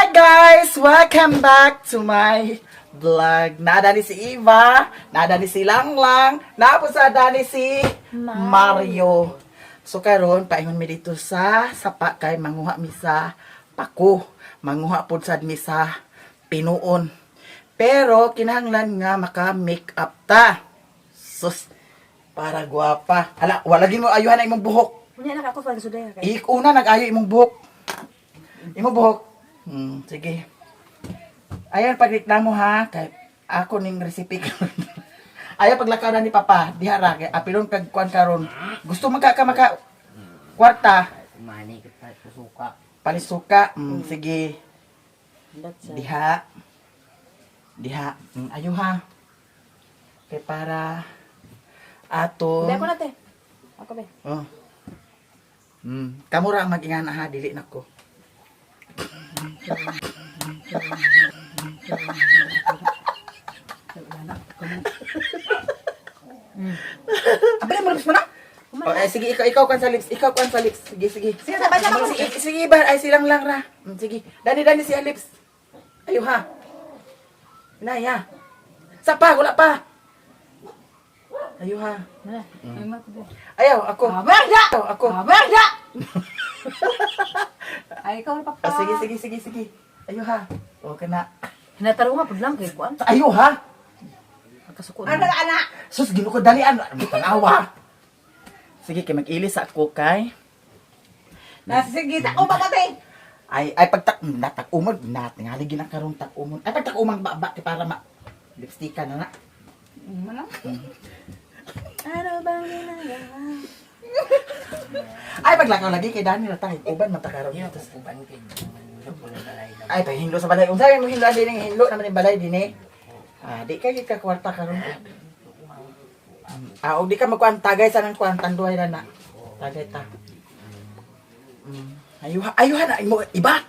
Hi guys! Welcome back to my vlog. Nada ni si Eva, nada ni si Langlang, napo sa dani si Mario. So karon paingon mi dito sa sapa kay manguha mi sa pako. Manguha pod sad mi sa pinuon. Pero kinahanglan nga maka make up ta. Sus, para gwapa. Hala, wala gid mo ayuhan na imong buhok. Unya na ako pa suday kay. Ik una nag-ayo imong buhok. Imong buhok. Sige. Ayan pagreklamo ha kay ako ning recipe karon. Ayaw paglakaw na ni Papa diha ra kay apilon kag kuan karon. Gusto man ka maka kwarta Mani kita suka. palisuka. Sige. That's Diha. Diha. Ayo ha. Kay para ato. Be ako na te. Ako be. Oh. Kamo ra ang mag-ingana ha, dili nako. Abay mo lips mo na. Oh, eh, sige, ikaw kan sa lips, ikaw kan sa lips. Sige, sige. Sige, sabay na ako. Sige, sige, ba, ay silang lang ra. Sige. Dani dani siya lips. Ayo ha. Naya. Sa pa, wala pa. Ayo ha. Ayaw, ako. Aberda! Ayaw, ako. Aberda! Ay ikaw na papa. Ah, sige, sige, sige, sige. Ayo ha. Okay na. Hinataro nga pud lang kay kuan. Ayo ha. Pagkasuko. Ano na ana? Sus, ginoo ko dalian. Ano tanawa? Sige, kay mag-ilis ako kay. Nasige ta ko ba te? Ay, ay pagtak natak umon nat ngali ginakaron tak umon. Ay pagtak umang ba kay para ma lipsticka na na. Ano? Ano bang ginagawa? Ay paglakaw lagi kay Dani ra tayo. Uban man ta karon. Iya ko kuban kay wala balay na. Ay pahinlo sa balay. Unsa mo hinlo din hinlo naman yung balay dinhi. Ah, di kay ka kwarta karon. Ah, og di ka magkuan tagay sa nang kuan tanduay ra na. Tagay ta. Ayuha, ayuha na imo iba.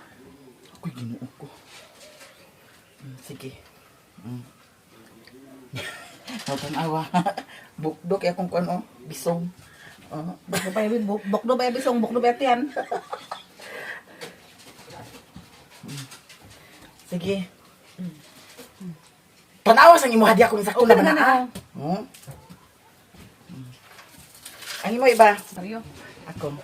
Ako'y Ginoo ko. Sige. Awa. Bukdok eh akong kuan oh, bisong. Oh, Bukdo pa yabi, bukdo pa yabi song, bukdo pa tiyan. Sige. Tanawa sa imo hadi ako sakto Okay na na na. na. ah. Ang imo iba? Seryo. Ako.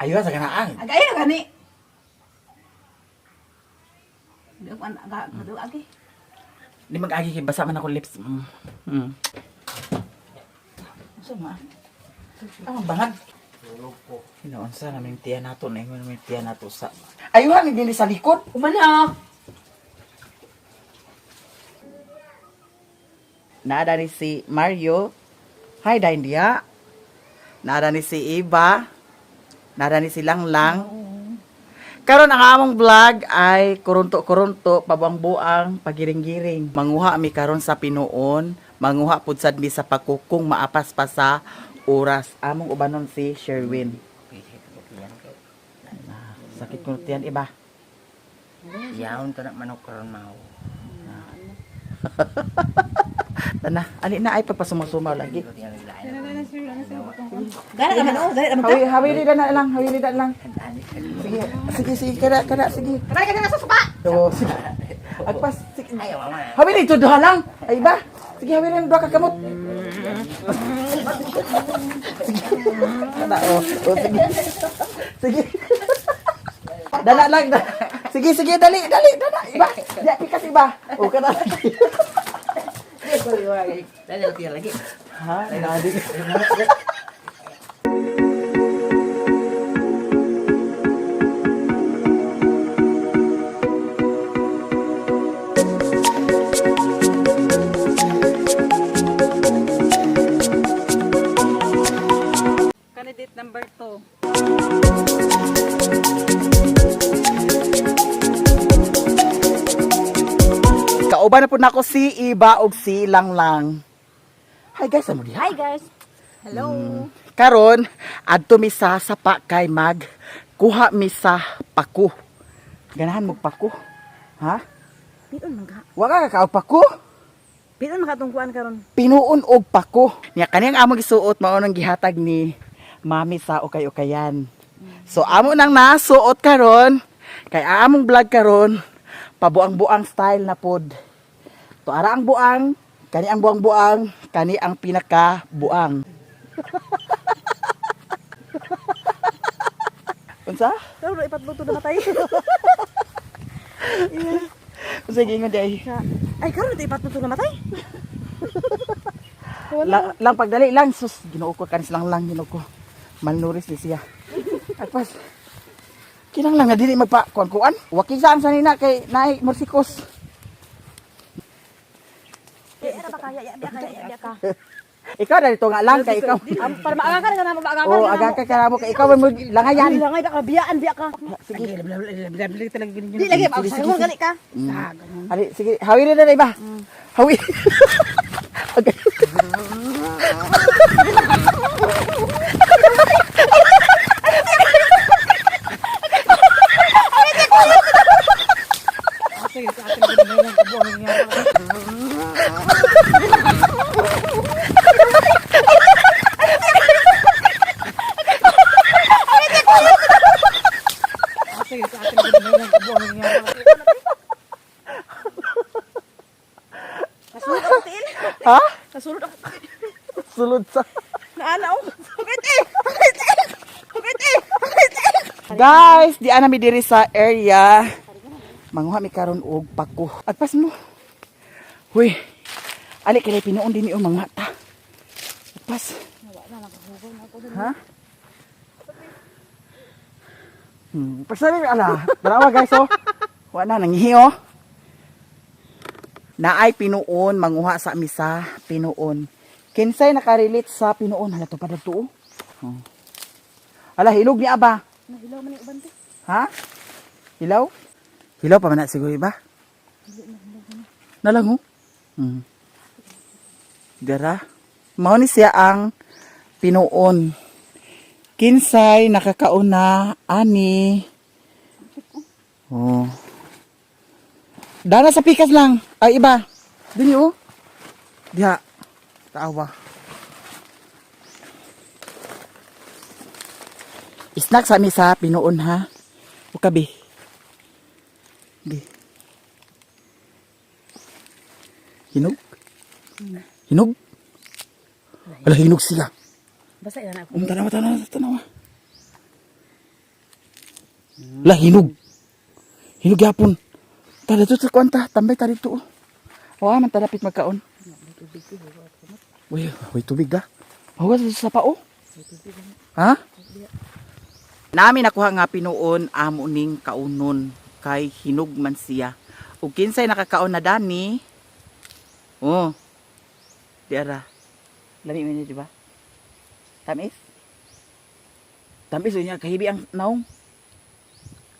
Ayun sa kanaan. Agay na gani. Di ako an aga agi. Di mag-agi kay basa man ako lips. Unsa ma? Ah, bangag. Tulog ko. Hinoon sa namin tiyan nato na ingon namin tiyan nato sa. Ayuhan hindi sa likod. Umana. Nada ni si Mario. Hi, Daindia. Nada ni si Eva. Nada ni si Langlang. Karon ang among vlog ay kurunto-kurunto, pabuang-buang, pagiring-giring. Manguha mi karon sa pinuon, manguha pud sad mi sa pakukong maapas pa sa oras. Among ubanon si Sherwin. Pisit ko tiyan kay. Ah, sakit ko tiyan iba. Yaon to na manok karon mao. Tana, ani na ay pagpasumaw lagi. Ko tiyan lain. Gana ka man oh, gana man ka. Hawi hawi na lang, hawi na lang. Sige, sige, sige, kada, kada, sige. Kada ka na sa supa. Oo, sige. Agpas, sige. Ay mama. Hawi na duha lang. Ay ba? Sige, hawi na duha ka kamot. Sige. Kana, oh. Oh, sige. Sige. Dala lang. Dala. Sige, sige, dali, dali, dala. Iba. Di, pikas iba. O, kana lagi. Dali tiyan lagi. Ha? Dali. Candidate number 2. Kauban na po nako si Iba og si Langlang. Hi guys, amo diha. Hi guys. Hello. Karon, adto mi sa sapa kay mag kuha mi sa paku. Ganahan mo paku? Ha? Pion man ka. Wa ka kakaog paku? Pion man ka tong kuan karon. Pinuon og paku. Nya kaniyang among gisuot mao nang gihatag ni Mami sa ukay-ukayan. So amo nang nasuot karon kay among vlog karon pabuang-buang style na pod. To ara ang buang, kani ang buang-buang, kani ang pinaka buang. Unsa? Pero ipatluto na matay. Unsa giingon di ay? Ay, karon ito ipatluto na matay. Lang, lang pagdali lang sus, Ginoo ko kanis lang lang Ginoo ko. Malnourished ni siya. Agpas. Kinahanglan nga dili magpa kuan-kuan. Waki saan sa nina kay naay morsikos. Eh, ara ba kaya? Ya, biya ka, ya, biya ka. Ikaw na dito nga lang kay ikaw. Para maaga ka na, maaga ka. Oh, aga ka karamo kay ikaw mo langayan. Langay ba ka, biyaan, biya ka. Sige. Di lagi, pag gali ka. Ali, sige, hawirin na na iba. Hawi. Okay. Nasulod ako tiil. Ha? Nasulod ako. Sulod sa. Naana oh. Sakit eh. Sakit eh. Sakit eh. Sakit eh. Guys, di ana mi diri sa area. Manguha mi karon og pako. Agpas mo. Huy. Ali kay pinuon din ni o manguha ta. Agpas. Ha? Pagsali ala. Dalawa guys oh. Wa na nangihi oh. Naay pinuon manguha sa misa pinuon. Kinsay nakarelate sa pinuon hala to pa dadto oh. Oh. Ala hinog ni aba. Nahilaw man yung uban te. Ha? Hilaw? Hilaw pa man na siguro iba? Nalang oh. Dara. Mao ni siya ang pinuon. Kinsay nakakauna ani. Oh. Dara sa pikas lang. Ay iba. Dini oh. Diha. Taawa. Snack sa mi sa pinuon ha. Ukabi. Bi. Hinog? Hinog? Ala, hinog sila. Basta ilan ako. Tanawa, tanawa, tanawa. Ala, hinog. Hinog yapon. Tara dito sa kwanta. Tambay ta dito. Oh. Wa man talapit magkaon. Uy, uy, tubig da. Mahugas sa pao. Ha? Nami nakuha nga pinuon amo ning kaunon kay hinog man siya. Ug kinsay nakakaon na dani? Oh. Di ara. Lami man niya, di ba? Tamis? Tamis unya kahibi ang naong.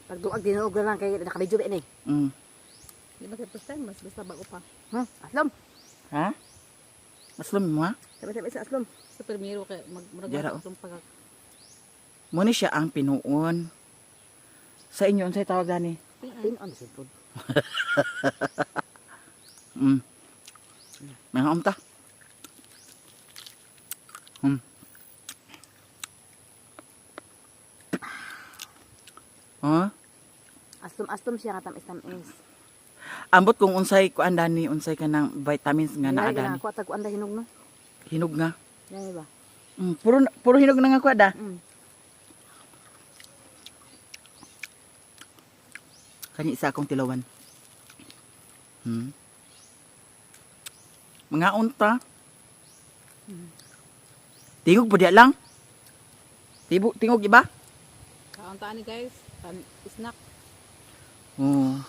Pagduag dinuog na lang kay nakabidyo ba ini. Di ba kay first time mas basta bago pa. Ha? Aslom. Ha? Mas lami mo ha? Sabi-sabi sa aslom. Sa primero kay mag Jara, oh. Mo ni siya ang pinuon. Sa inyo unsay tawag gani? Pinon sa food. May ta. Huh? Aslom-aslom siya nga tamis-tamis. Ambot kung unsay kuan dani, unsay kanang vitamins nga naa dani. Ako tag anda hinog no. Hinog nga. Yan ba? Puro puro hinog na nga kuan da. Kani isa akong tilawan. Mga unta. Tingog po diya lang. Tibok, tingog iba? Kauntaan ni guys, snack. Oo.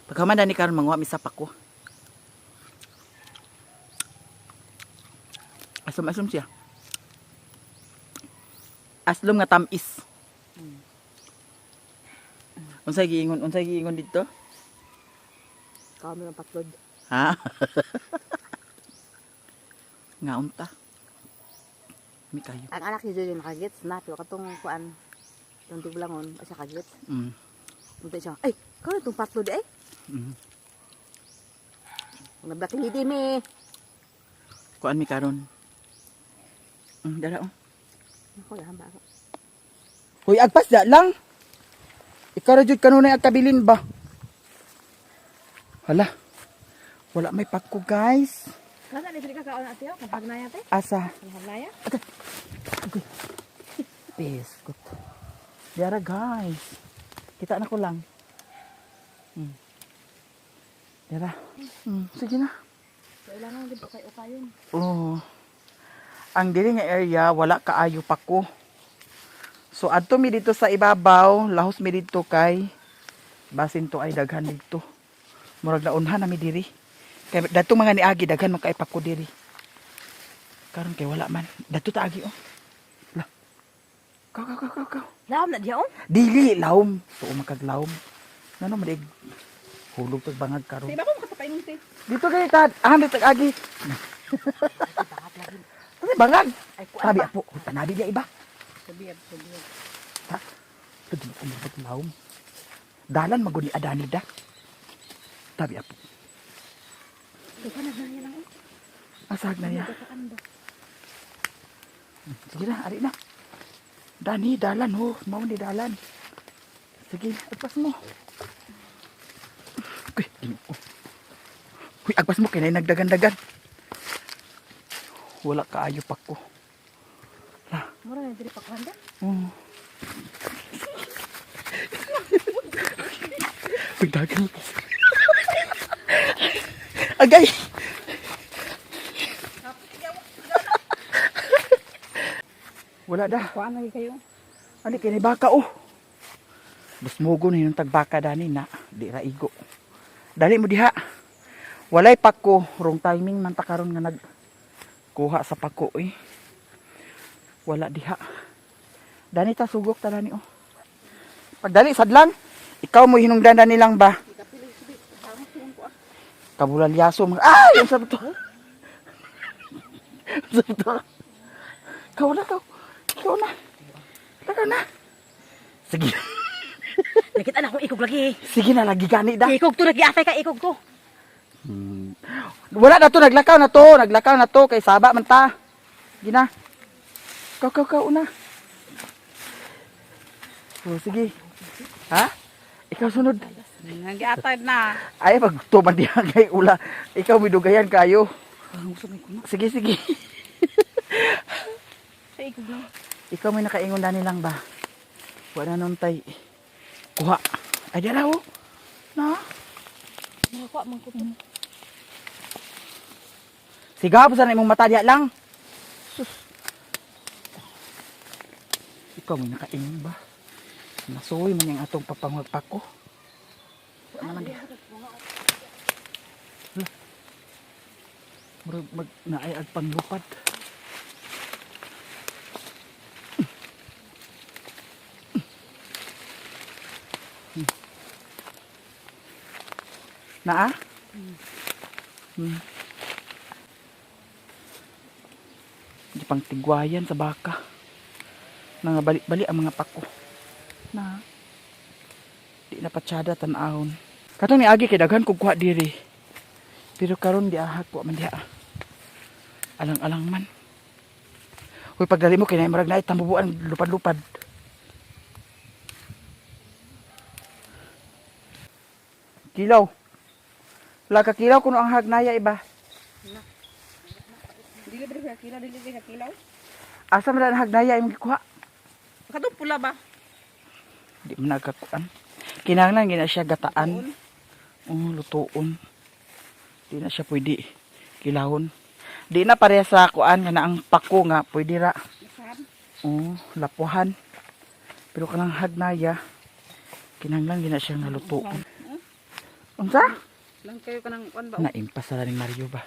Pagkamanda ni karon manguha mi sa pako. Asom-asom siya. Aslom nga tamis. Unsay giingon dito? Kami ng patlod. Ha? Nga unta. Mi kayo. Ang anak ni Jojo nakagets na pero katong kuan itong tiglangon siya kagets. Punta siya, ay, kano itong patlod eh? Mga black lady me. Kuan mi karon. Dara oh. Ako lang ba ako. Hoy, agpas da lang. Ikaw ra jud kanunay ang kabilin ba? Hala. Wala may pako, guys. Kasa ni ka kaon ate, oh, kapagnaya te. Asa? Kapagnaya. Biskot. Diara, guys. Kita na ko lang. Diara. Sige na. Kailangan gid ukay ukayon. Oo. Ang diri nga area wala kaayo pa ko. So adto mi dito sa ibabaw, lahos mi dito kay basin to ay daghan dito. Murag naunhan na mi diri. Kay dato mga niagi daghan man kay pako diri. Karon kay wala man. Dato ta agi oh. La. Kaw kaw kaw kaw kaw. Lahom na diya oh. Dili lawom. Tuo makag lawom. Ngano man dig hulog tag bangag karon. Di ba ko makatapay te? Dito kay tad. Ah, dito agi. Ano bangag? Ay kuan. Tabi apo, tanabi niya iba. Sabi sabi. Ha? Ito di ko lawom. Dalan maguni adani da. Tabi apo. Duka na na lang oh. Asag na niya. Dukaan ba? Sige na, ari na. Dani, dalan ho. Mao ni dalan. Sige, agpas mo. Uy, ginoo. Uy, agpas mo kay nagdagan-dagan. Wala kaayo pa ko. Mura na diri pakuan da. Oh. Pagdagan. Agay! Wala da. Kuan lagi kayo. Ani kini baka oh. Busmogo na yung tagbaka dani na. Di ra igo. Dali mo diha. Walay pako. Wrong timing man ta karon nga nag kuha sa pako eh. Wala diha. Dani ta sugok ta dani oh. Pagdali sadlan. Ikaw mo hinungdan dani lang ba? Kabulalyaso mga ay ang sabi to. Ang sabi to. Ikaw na ikaw. Ikaw na. Ikaw na. Sige. Nakita na akong ikog lagi. Sige na lagi gani da. Ikog to lagi atay ka ikog to. Wala na to naglakaw na to, naglakaw na to kay saba man ta. Sige na. Ikaw ikaw ikaw una. Oh, sige. Ha? Ikaw sunod. Nagiatay na. Ay pagtuman diha kay ula. Ikaw midugayan kayo. Sige sige. Sa ikog lang. Ikaw may nakaingon na nilang ba? Wala nun tay. Kuha. Ay dara oh. Na. Nakakuha man ko to. Siga pa sana imong mata diha lang. Sus. Ikaw may nakaingon ba? Nasuoy man yung atong papangagpako. Wala naman diha. Hala. Murag mag naay ag panglupad. Naa? Di pang tigwayan sa baka. Nangabali-bali ang mga pako. Na. Di na patsada tan-ahon. Katong ni Agi kay daghan kog kuha diri. Pero karon di ahak wa man diha. Alang-alang man. Uy, pagdali mo kay murag naay tambubuan lupad-lupad. Kilaw. Wala ka kilaw kuno ang hagnaya iba. Dili ba ka kilaw, dili ka kilaw. Asa man ang hagnaya imong gikuha? Katong pula ba? Di man nagkakuan. Kinahanglan gina siya gataan. Oo, lutuon. Di na siya pwede kilahon. Di na pareha sa kuan nga na ang pako nga pwede ra. Oo, lapuhan. Pero kanang hagnaya kinahanglan gina siya nga lutuon. Unsa? Lang kayo kanang kuan ba? Naimpas na ni Mario ba?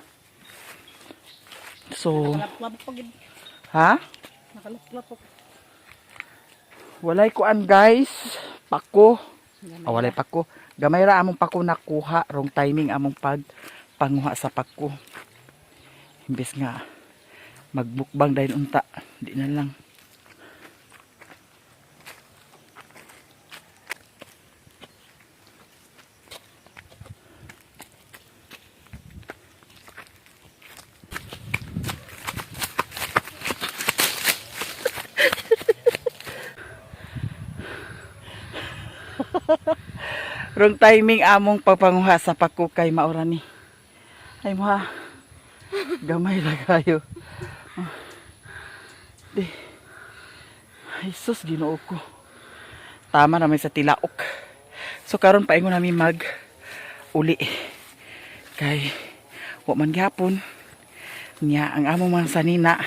So, Nakalap-lapok pag ha? Nakalap-lapok. Walay kuan guys. Pako. Ah, walay pako. Gamay ra among pako nakuha. Wrong timing among pag panguha sa pako. Imbes nga magbukbang dahil unta. Di na lang. Wrong timing among pagpanguha sa pako kay maura ni. Ay mo ha. Gamay ra kayo. Di. Ay sus, Ginoo ko. Tama na may sa tilaok. So karon paingon nami mag uli. Kay wa man gihapon. Nya ang among mga sanina.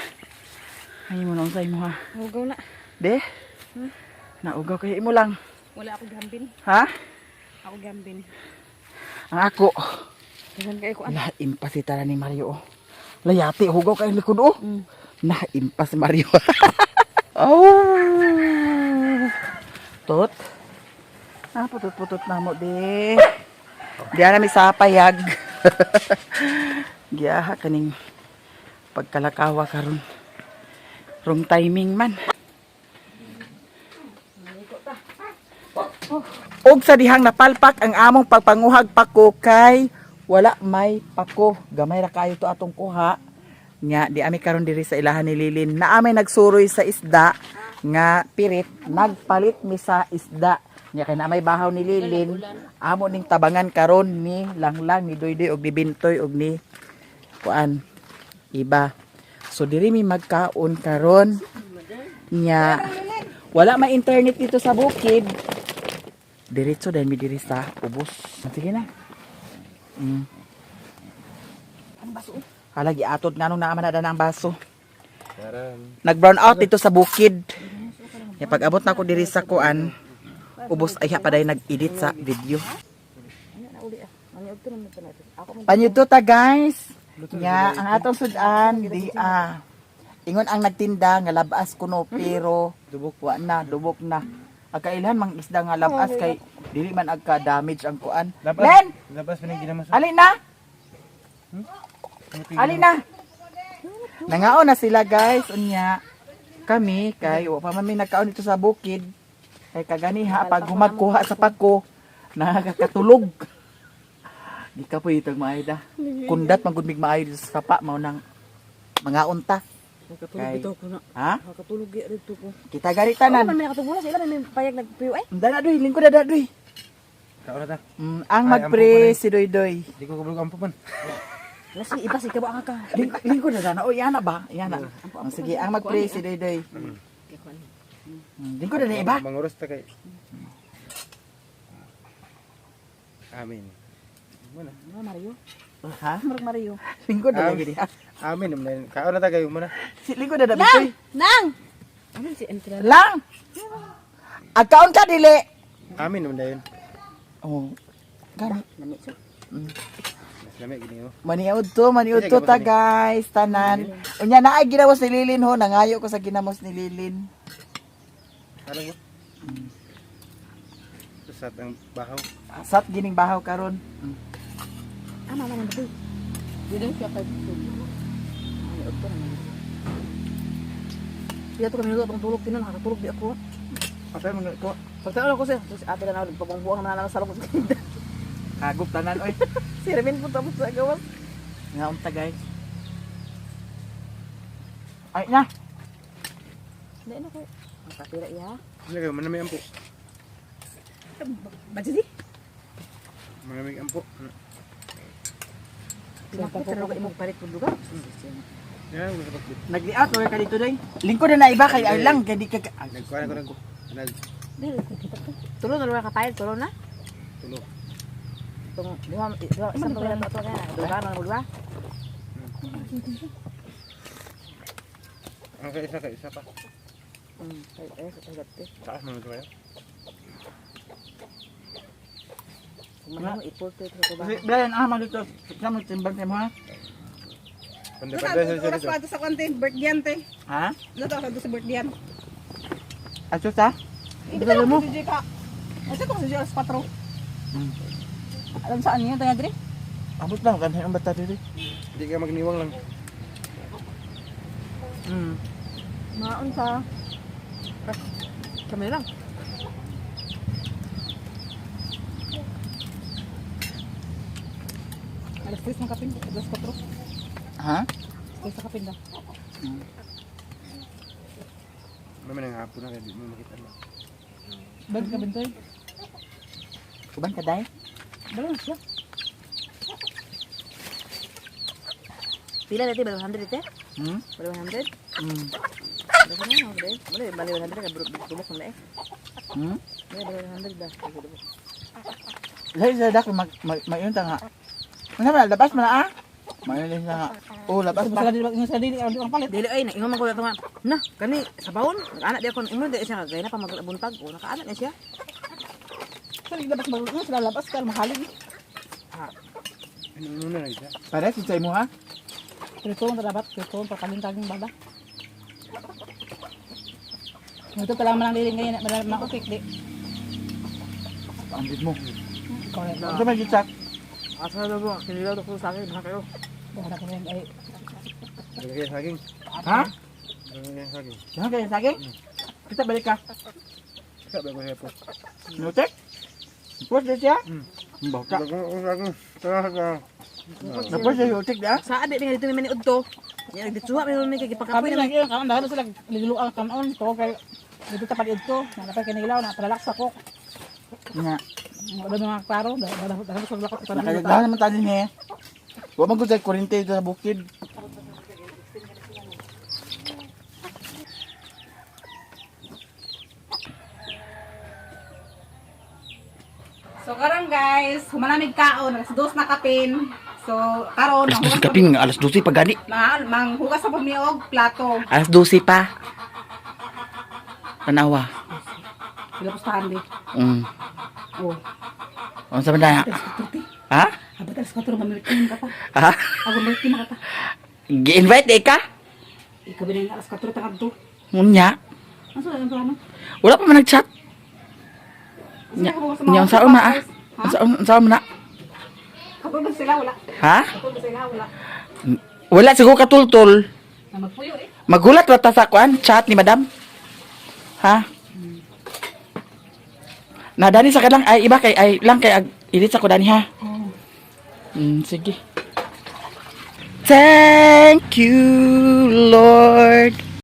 Ay mo na unsay mo ha. Hugaw na. De? Naugaw kay imo lang. Wala ako gambin. Ha? Ako gambin. Ang ako. Dagan kayo ko. Lah impas si tara ni Mario. Oh. Layati hugaw kay likod oh. Nah impas si Mario. Oh. Tot. Ah, putot-putot na mo di. Di na mi sa payag. Giyaha kaning pagkalakawa karon. Wrong timing man. Og sa dihang napalpak ang among pagpanguhag pako kay wala may pako. Gamay ra kayo to atong kuha. Nga di ami karon diri sa ilahan ni Lilin. Na amay nagsuroy sa isda nga pirit nagpalit mi sa isda. Nya kay na may bahaw ni Lilin. Amo ning tabangan karon ni Langlang, ni Doydoy og ni Bintoy og ni kuan iba. So diri mi magkaon karon. Nya wala may internet dito sa bukid. Diretso dahil mi diri sa ubos. Sige na. Hala, giatod nga nung naaman na ang baso. Nag-brown out dito sa bukid. Ya, pag abot na ako diri sa kuan, ubos ay pa dahil nag-edit sa video. Panyuto ta guys. Nya, ang atong sudan di ah. Ingon ang nagtinda nga labas kuno pero dubok wa na, dubok na. Agkailhan mang isda nga labas kay dili man agka damage ang kuan. Len, Labas pa ning ginamas. alin na? Alin na? Nangaon na sila guys, unya. Kami kay wa pa man mi nagkaon dito sa bukid. Kay kaganiha pag humagkuha sa pako nakakatulog. Di ka po itong maayo da. Kundat man gud mig maayo dito sa sapa mao nang mga unta. Nakatulog Kay- bitaw ko na. Ha? Nakatulog gyud dito ko. Kita gari tanan. Man may nakatulog na sila may payag nagpiyo ay. Dana doy, lingkod na doy. Kaon na ta. Ang Ay, magpre si Doy Doy. Di ko kabalo ampo man. Lasi iba si kabo ang ka. Lingkod na dana. Oh, yana ba? Yana. Oh, sige, ang magpre si Doy Doy. Lingkod na na iba. Manguros ta kay. Amin. Muna. Ano Mario? Ha? Murag Mario. Lingkod na lagi diha. Amin naman. Kaon na ta kayo muna. Si lingkod na bitoy. Nang. Ano si Entra? Lang. Agkaon ka dili. Amin naman dayon. Oh. Gani. Nami so. Mas lami gini oh. Maniud to, maniud to ta guys, tanan. Unya na ay ginamos ni Lilin ho, nangayo ko sa ginamos ni Lilin. Ano mo? Sa ang bahaw. Sat gining bahaw karon. Ah, mama nang baboy. Dili siya kay. Ay, odto na. Pila to kami atong tulog tinon nakatulog di ako. Asa man ko? Pagtaon ako sir, si ate na nagpabongbuang na lang sa loob sa kinda. Kagop tanan oy. Si Remin punta mo sa gawas. Nga unta guys. Ay na. Hindi na ko. Ang kapira iya. Sila kayo manami ampo. Ba di? Manami ampo. Pinakita na ko imong palit pud lugar. Yan gusto pag Nagliat mo ka dito day. Lingkod na na iba kay ay lang kay di ka ay, Nagkuha ko nag nag Tulo na lugar ka payag, tulo na. tulo. Tung duha duha isang tulo na to kaya. Duha na duha. Ang kay isa pa. Ay ay sa gabi. Taas man ito kayo. Kumano ipol to sa tuba. Si Brian ah man dito. Sa mo timbang mo ha? Pande-pande sa Oras dito. pa sa kwante, birthday yan, te. Ha? Luto ako sa birthday yan. Aso sa? Ibigay mo. ka. Asa to kasi alas 4. Alam saan niya tayo diri? Abot lang kanhi ang bata diri. Hindi ka magniwang lang. Maon sa Kami lang. Alas 3 ng kapin, alas 4. Ha? 3 sa kapin da. Mamaya nang hapon na kaya di mo makita na. Bag ka bintoy. Uban ka day? Dalawa siya. Pila dati ba 100 te? Hmm? Bali 100? Basta na ako dai. Bali bali 100 ka tubok na eh. Bali bali 100 da. Tubok. Lahi sa dak mag mag mayon ta nga. Ano ba labas man ah? Mayon din sa nga. Oh, labas pa. Sila dili sila dili ang palit. Dili ay na ingon man ko ato nga. Na kani sa bawon nakaana di ako ingon di siya kay na pa magbuntag o nakaana na siya. Sila labas mag sila labas kay mahalin. Pares sa imo ha? Prito ang dapat prito pa kaging baba. Ito pa lang man ang dili ngayon maupik di. Ambit mo. Ikaw na. Ano ba chat? Asa na mo kinilaw to sa akin baka kayo. Baka ko yan ay Ha? Saging. Kayo saging? Kita balik ka. Nutek? Push din siya? Baka. Napos siya yung utik da? Sa adi nga dito may maniud to. Nya nagditsuha may may kay gipakapoy kami na. lang yun, kaon dahil sila liluang kaon to kay dito ta pag idto, na pa kinilaw na palalak sa ko. Nga. Wala mga klaro, dahil dahil sa lakot pa Nakagdahan naman tayo niya. Huwag man sa kurente dito sa bukid. So karon guys, humalamig kaon, alas 2 na kapin. So karon Alas 12 kapin, alas 12 pa gani. Manghugas sa pumiog plato. Alas 12 pa. Tanawa. Sila pustahan di. Oh, Ano sa banda? Ha? abot alas 4 mamilkin ka pa. Ha? Ako milkin ka pa. Gi-invite eh ka? Ikaw ba alas 4 ta kadto? Unya. Ano sa ang plano? Wala pa man nag-chat. Nya, nya unsa na ah? Unsa na? Katulog sila wala. Ha? Katulog sila wala. Wala siguro katultol. Na magpuyo eh. Magulat ra ta sa kuan chat ni madam. Ha? Na dani sa kadlang ay iba kay ay lang kay ag ilit sa ko dani ha. Sige. Thank you, Lord.